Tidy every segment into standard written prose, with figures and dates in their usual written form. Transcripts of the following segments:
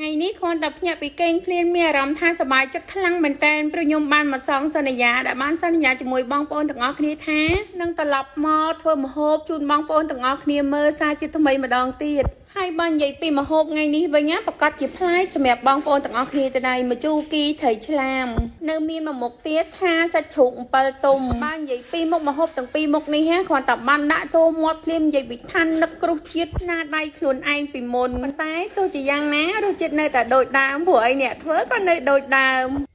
ថ្ងៃនេះគ្រាន់តែភ្ញាក់ពីគេងភ្លាមមានអារម្មណ៍ថាសប្បាយចិត្តខ្លាំងមែនទែនព្រោះខ្ញុំបានមកសងសន្យាដែលបានសន្យាជាមួយបងប្អូនទាំងអស់គ្នាថានឹងត្រឡប់មកធ្វើម្ហូបជូនបងប្អូនទាំងអស់គ្នាមើលសារជាថ្មីម្ដងទៀតហើយបើនិយាយពីម្ហូបថ្ងៃនេះវិញណាប្រកាសជាប្លែកសម្រាប់បងប្អូនទាំងអស់គ្នាទៅដែរម្ជូគីត្រីឆ្លាមនៅមានមួយមុខទៀតឆាសាច់ជ្រូកអំពិលទុំបើនិយាយពីមុខម្ហូបទាំងពីរមុខនេះហាគ្រាន់តែបានដាក់ចូលមាត់ភ្លាមនិយាយពីឋាននឹកគ្រោះជាតិស្នាដៃខ្លួនឯងពីមុនប៉ុន្តែទោះជាយ៉ាងណារសជាតិនៅតែដូចដើមព្រោះអីអ្នកធ្វើក៏នៅដូចដើម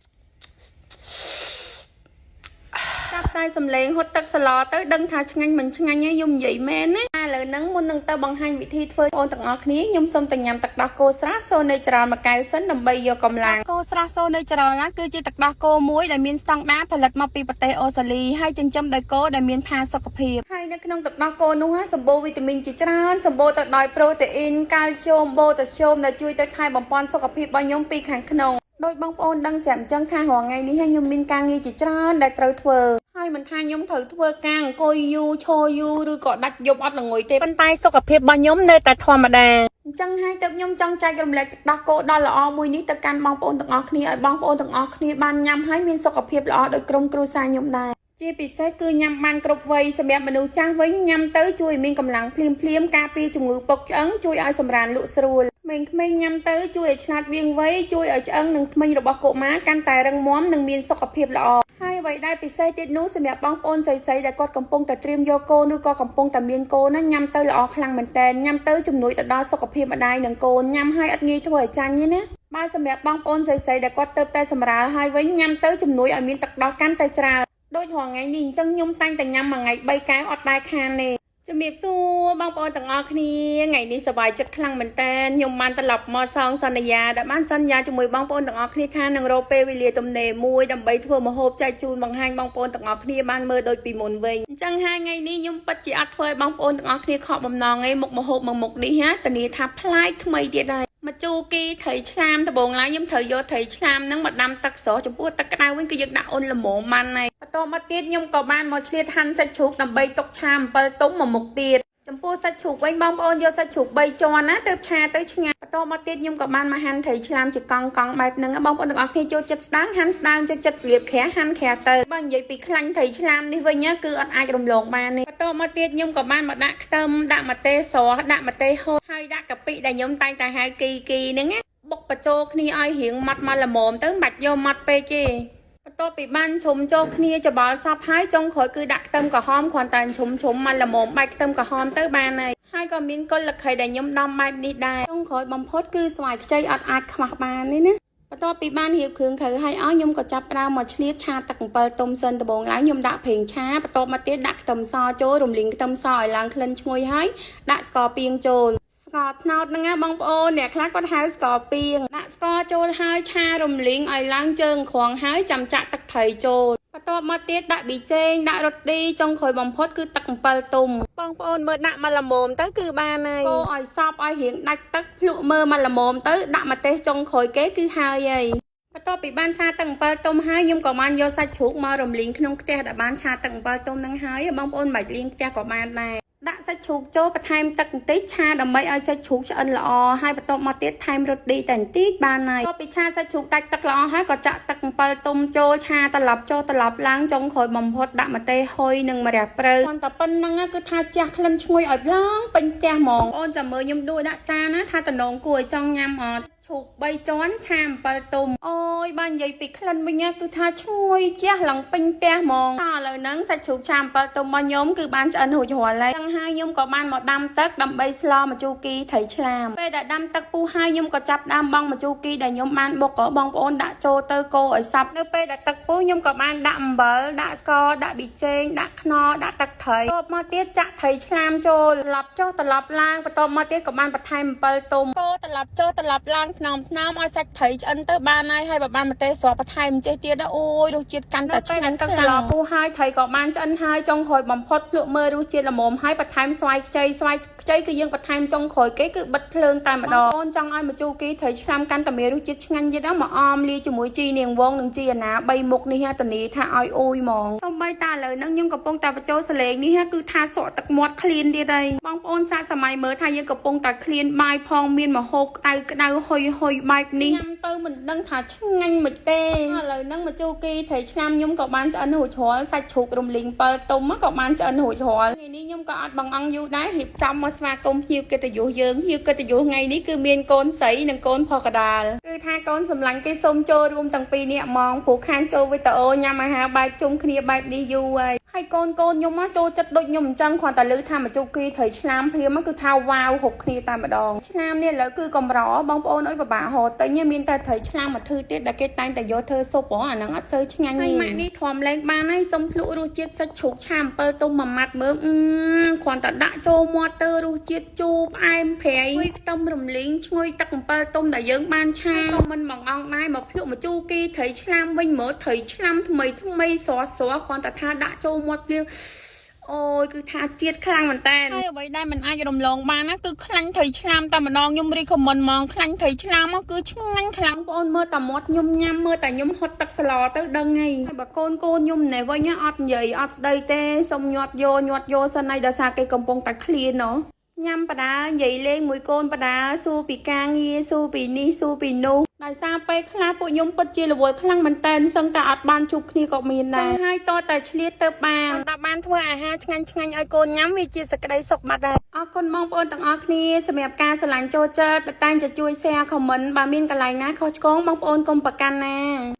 ចាប់តែសំលេងហត់ទឹកសឡទៅដឹងថាឆ្ងាញ់មិនឆ្ងាញ់ឯងខ្ញុំនិយាយមែនណាឥឡូវហ្នឹងមុននឹងទៅបង្ហាញវិធីធ្វើបងប្អូនទាំងអស់គ្នាខ្ញុំសូមទៅញ៉ាំទឹកដោះគោស្រស់សូនៅចរលមួយកែវសិនដើម្បីយកកម្លាំងគោស្រស់សូនៅចរលណាគឺជាទឹកដោះគោមួយដែលមានស្តង់ដារផលិតមកពីប្រទេសអូស្ត្រាលីហើយចិញ្ចឹមដោយគោដែលមានផាសុកភាពហើយនៅក្នុងទឹកដោះគោនោះសម្បូរវីតាមីនជាច្រើនសម្បូរទៅដោយប្រូតេអ៊ីនកាល់ស្យូមបូតាស្យូមដែលជួយទៅថែបំពេញសុខភាពរបស់ខ្ញុំពីខាងក្នុងដោយបងប្អូនដឹងស្រាប់អញ្ចឹងថារាល់ថ្ងៃនេះខ្ញុំមានការងារជាច្រើនដែលត្រូវធ្វើហើយមិនថាខ្ញុំត្រូវធ្វើការអង្គុយយូរឈរយូរឬក៏ដាច់យប់អត់ល្ងុយទេប៉ុន្តែសុខភាពរបស់ខ្ញុំនៅតែធម្មតាអញ្ចឹងហើយទើបខ្ញុំចង់ចែករំលែកទឹកដោះគោដ៏ល្អមួយនេះទៅកាន់បងប្អូនទាំងអស់គ្នាឲ្យបងប្អូនទាំងអស់គ្នាបានញ៉ាំហើយមានសុខភាពល្អដូចក្រុមគ្រួសារខ្ញុំដែរជាពិសេសគឺញ៉ាំបានគ្រប់វ័យសម្រាប់មនុស្សចាស់វិញញ៉ាំទៅជួយឲ្យមានកម្លាំងភ្លាមភ្លាមការពារជំងឺពុកឆ្អឹងជួយឲ្យសម្រានលក់ស្រួលក្មេងៗញ៉ាំទៅជួយឲ្យឆ្លាតវាងវៃជួយឲ្យឆ្អឹងនិងធ្មេញរបស់កុមារកាន់តែរឹងមាំនិងមានសុខភាពល្អហើយអ្វីដែលពិសេសទៀតនោះសម្រាប់បងប្អូនស្រីៗដែលគាត់កំពុងតែត្រៀមយកកូនឬក៏កំពុងតែមានកូនណាញ៉ាំទៅល្អខ្លាំងមែនតើញ៉ាំទៅជំនួយទៅដល់សុខភាពម្ដាយនិងកូនញ៉ាំហើយអត់ងាយធ្វើឲ្យចាញ់ទេណាបើសម្រាប់បងប្អូនស្រីៗដែលគាត់ទៅតែសម្រាលហើយវិញញ៉ាំទៅជំនួយឲ្យមានទឹកដោះកាន់តែច្រើនដូចរាល់ថ្ងៃនេះអញ្ចឹងខ្ញុំតែងតែញ៉ាំមួយថ្ងៃ3កែវអត់ដែលខានទេជំរាបសួរបងប្អូនទាំងអស់គ្នាថ្ងៃនេះសប្បាយចិត្តខ្លាំងមែនតើខ្ញុំបានត្រឡប់មកសងសន្យាដែលបានសន្យាជាមួយបងប្អូនទាំងអស់គ្នាថានឹងរកពេលវេលាទំនេរមួយដើម្បីធ្វើម្ហូបចែកជូនបង្ហាញបងប្អូនទាំងអស់គ្នាបានមើលដូចពីមុនវិញអញ្ចឹងហើយថ្ងៃនេះខ្ញុំពិតជាអត់ធ្វើឲ្យបងប្អូនទាំងអស់គ្នាខកបំណងឯងមុខម្ហូបមួយមុខនេះហាធានាថាប្លែកថ្មីទៀតហើយមកជូគីត្រីឆ្លាមដំបងឡើយខ្ញុំត្រូវយកត្រីឆ្លាមហ្នឹងមកដាំទឹកស្រស់ចំពោះទឹកក្តៅវិញគឺយើងដាក់អ៊ុនល្មមបានហើយបន្តមកទៀតខ្ញុំក៏បានមកឆ្លៀតហាន់សាច់ជ្រូកដើម្បីទុកឆាអំពិលទុំមួយមុខទៀតចំពោះសាច់ជ្រូកវិញបងប្អូនយកសាច់ជ្រូក3ជាន់ណាទើបឆាទៅឆ្ងាញ់បន្តមកទៀតខ្ញុំក៏បានមកហាន់ត្រីឆ្លាមជាកង់កង់បែបហ្នឹងបងប្អូនទាំងអស់គ្នាចូលចិត្តស្ដើងហាន់ស្ដើងចូលចិត្តរៀបក្រាស់ហាន់ក្រាស់ទៅបើនិយាយពីខ្លាញ់ត្រីឆ្លាមនេះវិញគឺអត់អាចរំលងបានទេបន្តមកទៀតខ្ញុំក៏បានមកដាក់ខ្ទឹមដាក់ម្ទេសស្រស់ដាក់ម្ទេសហូតហើយដាក់កាពិដែលខ្ញុំតែងតែហៅគីគីហ្នឹងណាបុកបញ្ចូលគ្នាឲ្យរៀងម៉ត់មកល្មមទៅមិនបាច់យកម៉ត់ពេកទេបន្ទាប់ពីបានជ្រុំចូលគ្នាច្បល់សពហើយចុងក្រោយគឺដាក់ខ្ទឹមក្រហមគ្រាន់តែជ្រុំជ្រុំមកល្មមបែកខ្ទឹមក្រហមទៅបានហើយហើយក៏មានកលលខីដែលខ្ញុំដំបែបនេះដែរចុងក្រោយបំផុតគឺស្វាយខ្ចីអត់អាចខ្វះបានទេណាបន្ទាប់ពីបានរៀបគ្រឿងក្រៅហើយអស់ខ្ញុំក៏ចាប់ផ្ដើមមកឆ្លៀតឆាទឹកអំពិលទុំសិនដំបូងឡើយខ្ញុំដាក់ប្រេងឆាបន្ទាប់មកទៀតដាក់ខ្ទឹមសចូលរំលីងខ្ទឹមសឲ្យឡើងក្លិនឈ្ងុយហើយដាក់ស្ករពាងចូលស្ករត្នោតហ្នឹងណាបងប្អូនអ្នកខ្លះគាត់ហៅស្ករពាងដាក់ស្ករចូលហើយឆារំលីងឲ្យឡើងជើងក្រងហើយចាំចាក់ទឹកត្រីចូលបន្ទាប់មកទៀតដាក់ប៊ីចេងដាក់រ៉ូឌីចុងក្រោយបំផុតគឺទឹកអំពិលទុំបងប្អូនមើលដាក់មកល្មមទៅគឺបានហើយកូរឲ្យសព្វឲ្យរៀងដាច់ទឹកភ្លក់មើលមកល្មមទៅដាក់ម្ទេសចុងក្រោយគេគឺហើយហើយបន្ទាប់ពីបានឆាទឹកអំពិលទុំហើយខ្ញុំក៏បានយកសាច់ជ្រូកមករំលីងក្នុងខ្ទះដែលបានឆាទឹកអំពិលទុំនឹងហើយបងប្អូនមិនបាច់លាងខ្ទះក៏បានដែរដាក់សាច់ជ្រូកចូលបន្ថែមទឹកបន្តិចឆាដើម្បីឲ្យសាច់ជ្រូកឆ្អិនល្អហើយបន្ទាប់មកទៀតថែមរ៉ូឌីតែបន្តិចបានហើយបន្ទាប់ពីឆាសាច់ជ្រូកដាច់ទឹកល្អហើយក៏ចាក់ទឹកអំពិលទុំចូលឆាត្រឡប់ចូលត្រឡប់ឡើងចុងក្រោយបំផុតដាក់ម្ទេសហុយនិងម្រះព្រៅគ្រាន់តែប៉ុណ្្នឹងគឺថាជះក្លិនឈ្ងុយឲ្យឡើងពេញផ្ទះហ្មងបងអូនចាំមើលខ្ញុំដួសដាក់ចានណាថាតំណងគួរឲ្យចង់ញ៉ាំអត់ជ្រូក3ជាន់ឆាអំពិលទុំអូយបើនិយាយពីក្លិនវិញគឺថាឈ្ងុយជះឡើងពេញផ្ទះហ្មងឥឡូវហ្នឹងសាច់ជ្រូកឆាអំពិលទុំរបស់ខ្ញុំគឺបានឆ្អិនរួចរាល់ហើយចឹងហើយខ្ញុំក៏បានមកដាំទឹកដើម្បីស្លម្ជូរគីត្រីឆ្លាមពេលដែលដាំទឹកពុះហើយខ្ញុំក៏ចាប់ដើមបង់ម្ជូរគីដែលខ្ញុំបានបុកក៏បងប្អូនដាក់ចូលទៅកូរឲ្យសព្វនៅពេលដែលទឹកពុះខ្ញុំក៏បានដាក់អំបិលដាក់ស្ករដាក់ប៊ីចេងដាក់ខ្នុរដាក់ទឹកត្រីបន្ទាប់មកទៀតចាក់ត្រីឆ្លាមចូលត្រឡប់ចុះត្រឡប់ឡើងបន្ទាប់មកទៀតក៏បានបន្ថែមអំពិលទុំកូរត្រឡប់ចុះត្រឡប់ឡើងថ្នមថ្នមឲ្យសាច់ត្រីឆ្អិនទៅបានហើយហើយបើបានម្ទេសស្រស់បន្ថែមចេះទៀតអូយរសជាតិកាន់តែឆ្ងាញ់ខ្លាំងពុះហើយត្រីក៏បានឆ្អិនហើយចុងក្រោយបំផុតភ្លក់មើលរសជាតិល្មមហើយបន្ថែមស្វាយខ្ចីស្វាយខ្ចីគឺយើងបន្ថែមចុងក្រោយគេគឺបិទភ្លើងតែម្ដងអូនចង់ឲ្យម្ជូរគីត្រីឆ្លាមកាន់តែមានរសជាតិឆ្ងាញ់ទៀតមកអមលាយជាមួយជីនាងវងនិងជីអាណា3មុខនេះធានាថាឲ្យអូយហ្មងសំបីតាឥឡូវហ្នឹងខ្ញុំកំពុងតែបញ្ចូលសលេងនេះគឺថាសក់ទឹកមាត់ឃ្លានទៀតហើយបងប្អូនសាកសម័យមើលថាយើងកំពុងតែឃ្លានបាយផងមានម្ហូបក្តៅក្តៅហុយ ហុយបែបនេះញ៉ាំទៅមិនដឹងថាឆ្ងាញ់មិនទេឥឡូវហ្នឹងម្ជូរគីត្រីឆ្លាមខ្ញុំក៏បានឆ្អិនរួចរាល់សាច់ជ្រូករំលីង7ទុំក៏បានឆ្អិនរួចរាល់ថ្ងៃនេះខ្ញុំក៏អត់បងអង្គយូរដែររៀបចំមកស្វាគមន៍ភ្ញៀវកិត្តិយសយើងភ្ញៀវកិត្តិយសថ្ងៃនេះគឺមានកូនស្រីនិងកូនផកដាលគឺថាកូនសម្លាញ់គេសុំចូលរួមទាំងពីរនាក់ហ្មងព្រោះខានចូលវីដេអូញ៉ាំអាហារបែបជុំគ្នាបែបនេះយូរហើយហើយកូនកូនខ្ញុំមកចូលចិត្តដូចខ្ញុំអញ្ចឹងគ្រាន់តែឮថាម្ជូរគីត្រីឆ្លាមភ្លាមគឺថាវ៉ាវហូបគ្នាតែម្ដងឆ្លាមនេះឥឡូវគឺកម្របងប្អូនអើយពិបាករកទិញមានតែត្រីឆ្លាមមួយធឺទៀតដែលគេតែងតែយកធ្វើស៊ុបហ៎អាហ្នឹងអត់សូវឆ្ងាញ់ទេហើយម៉ាក់នេះធំលែងបានហើយសុំភ្លក់រសជាតិសាច់ជ្រូកឆាអំពិលទុំមួយម៉ាត់មើលអឺគ្រាន់តែដាក់ចូលមាត់ទៅរសជាតិជូរផ្អែមប្រៃឈ្ងុយខ្ទឹមរំលីងឈ្ងុយទឹកអំពិលទុំដែលយើងបានឆាក៏មិនបងអង្គដែរមកភ្លក់មកជូរគីត្រីឆ្លាមវិញមើលត្រីឆ្លាមថ្មីថ្មីស្រស់ស្រស់គ្រាន់តែថាដាក់ចូលមាត់ភ្លាម អូយគឺថាជាតិខ្លាំងមែនតើហើយអ្វីដែលមិនអាចរំលងបានណាគឺខ្លាញ់ត្រីឆ្លាមតែម្ដងខ្ញុំ recommend ហ្មងខ្លាញ់ត្រីឆ្លាមមកគឺឆ្ងាញ់ខ្លាំងបងប្អូនមើលតែមាត់ខ្ញុំញ៉ាំមើលតែខ្ញុំហត់ទឹកស្លទៅដឹងហើយហើយបើកូនកូនខ្ញុំណែវិញអត់និយាយអត់ស្ដីទេសុំញាត់យកញាត់យកសិនហើយដោយសារគេកំពុងតែឃ្លានណោះញ៉ាំបដានិយាយលេងមួយកូនបដាសួរពីការងារសួរពីនេះសួរពីនោះដោយសារពេលខ្លះពួកខ្ញុំពិតជារវល់ខ្លាំងមែនតើសឹងតែអត់បានជួបគ្នាក៏មានដែរហើយតតែឆ្លៀតទៅបានតបានធ្វើអាហារឆ្ងាញ់ឆ្ងាញ់ឲ្យកូនញ៉ាំវាជាសក្តីសុខបាត់ដែរអរគុណបងប្អូនទាំងអស់គ្នាសម្រាប់ការស្រឡាញ់ចូលចិត្តតែងតែជួយ share comment បើមានកន្លែងណាខុសឆ្គងបងប្អូនកុំប្រកាន់ណា។